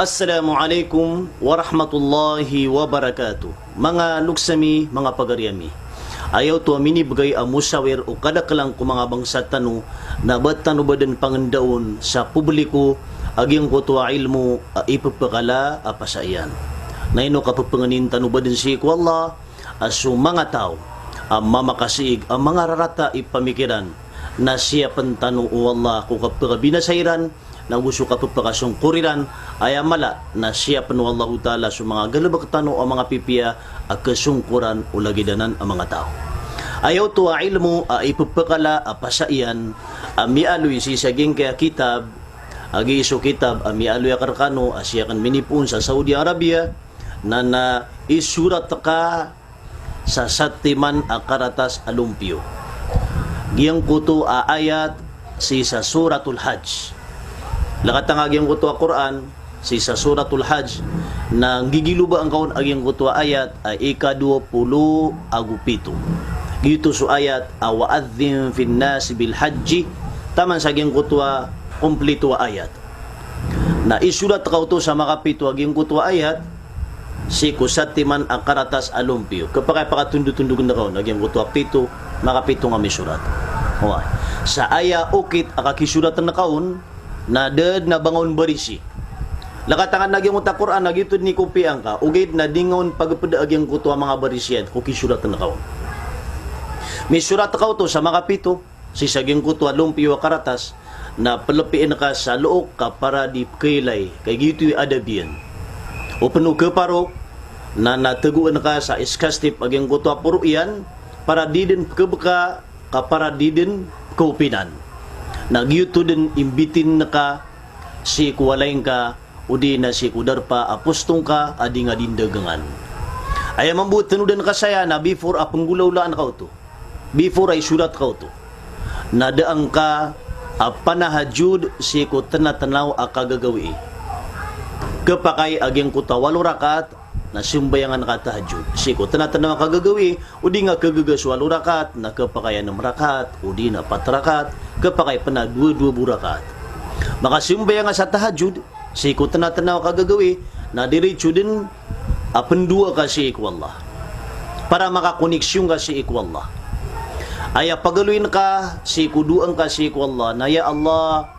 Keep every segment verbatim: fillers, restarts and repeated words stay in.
Assalamu alaikum warahmatullahi wabarakatuh. Manga loks ami, manga pagari ami. Aya oto a minibgay a mosawir o kadakelan ko manga bangsa tano na ba tano ba den pangendaon sa publiko a giyangkoto a ilmo a ipepekala a pasaiyan. Na ino kapepengenen tano ba den sii ko Allah a so manga taw a mamakasiig a manga rarata i pamikiran na siyapen tano o Allah ko kapekabinasa iran, na go so kapepakasongkor iran, aya mala na siyapen o Allahu Ta'ala so manga galebek tano a manga pipiya a kesongkoran o lagid anan a manga taw. Aya oto a ilmo a ipepekala a pasaiyan a miyaaloy sii sa giyangkaya kitab, a giya so kitab a miyaaloy akn rekano a sii akn minipoon sa Saudi Arabia, na na isorat ka sa satiman a karatas a lompiyo giyangkoto a ayat sii sa Suratul Hajj. Lekatan ka giyangkoto a Qur'an sii sa Suratul Hajj, na nggigilobaan ka on a giyangkoto a ayat a ikadowa polo ago pito. Giyoto so ayat a "Wa adhdhin fin nasi bil hajji", taman sa giyangkoto a komplito a ayat. Na isorat ka oto sa makapito a giyangkoto a ayat sii ko satiman a karatas a lompiyo. Kepakay pakatondotondog na ka on a giyangkoto a pito, makapito nga misorat. Oway. Sa aya okit a kakisorat na ka on, na da den a ba nga on barisi. Lekatan ka na giyangkoto a Qur'an a giyoto den i kopiyaan ka, ogaid na di nga on pagepeda a giyangkoto a manga barisi iyan ko kisorat na ka on. Misorat ka oto sa makapito sii sa giyangkoto a lompiyo a karatas, na pelepien ka sa look ka para di pekeilay, ka giyoto i adab iyan. O pen o keparo, na na tegoen ka sa iskastip a giyangkoto a poro iyan, para di den pekebeka, ka para di den pekeopinan. Na giyoto den imbitin ka sii ko walay ngka, odi na sii ko darpa a posto ngka a di nga di ndagangan. Aya mambo tenodan ka saya na before a penggolawlaan ka oto, before a isorat ka oto, na da angka a panahajud sii ko tenatenaw a kagagawii. Kepakay a giyangkoto a walo rakaat, na sembayangan ka tahajud sii ko tenatenaw a kagagawii. Odi nga kegaga so walo rakaat, na kepakay a nem rakaat, odi na pat rakaat, kepakay pen a dowa-dowa bo rakaat. Makasembayang ka sa tahajud sii ko tenatenaw a kagagawii, na diritso den a pendowa ka sii ko Allah, para makakoneksyon ka sii ko Allah. Aya pagaloyin ka sii ko dowa ngka sii ko Allah na, "Ya Allah,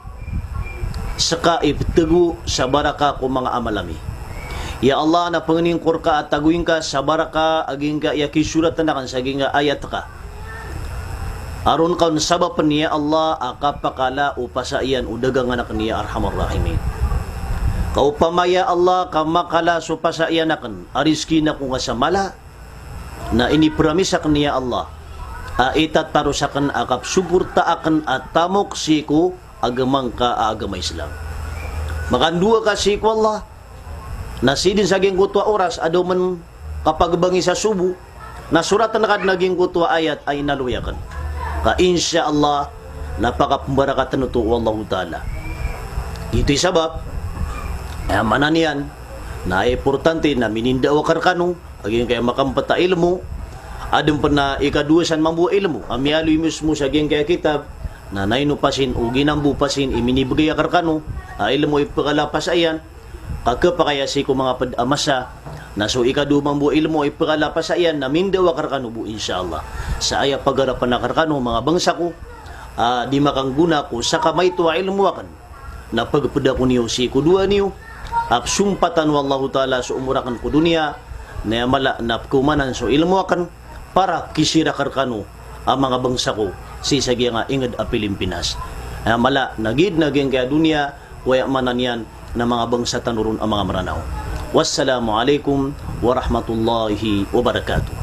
seka i petego sa baraka ko manga amal ami. Ya Allah, na pengenin ko reka a tagoyin ka sa baraka a giyangkaya kisoratan aken sa giyangkaya ayat ka. Aron ka on sabapen, ya Allah, a kapakala o pasaiyan o dagangan aken, ya Arhamar Rahimin. Ka opama, ya Allah, ka makala so pasaiyan aken a rizkiin ako nga sa mala, na inipromise aken, ya Allah, a itataros aken a kapsoporta aken a tamok sii ko agama ngka a agama Islam." Makandowa ka sii ko Allah, na sii den sa giyangkoto a oras a da omen kapagebangi sa sobo, na soratan ka den a giyangkoto a ayat a inaloy aken, ka insha Allah, na pakapembarakaten oto o Allahu Ta'ala. Giyoto i sabap, aya maana niyan na importante na minindaawa ka rekano a giyangkaya makempet a ilmo. Aden pen a ikadowa san mambo a ilmo a miyaaloy mismo sa giyangkaya kitab, na na ino pasin o ginambo pasin i minibegay akn rekano a ilmo i pekala a pasaiyan, ka kepakay a sii ko manga ped a masa. Na so ikadowa mambo a ilmo i pekala a pasaiyan na mindaawa akn rekano bo, insha Allah, sa aya pagarapan akn rekano, manga bangsa ko, a di makanggona ko sa kamaito a ilmo aken, na pegepeda ko niyo sii ko dowa niyo a pesompatan o Allahu Ta'ala so omor aken ko doniya, na aya mala na pekeomanan so ilmo aken, para kisira ka rekano a manga bangsa ko sii sa giyangkaya inged a Pilimpinas. Aya mala na giya den a giyangkaya doniya, ko aya maana niyan na manga bangsa tano ron a manga Meranaw. Wassalamu alaikum warahmatullahi wabarakatuh.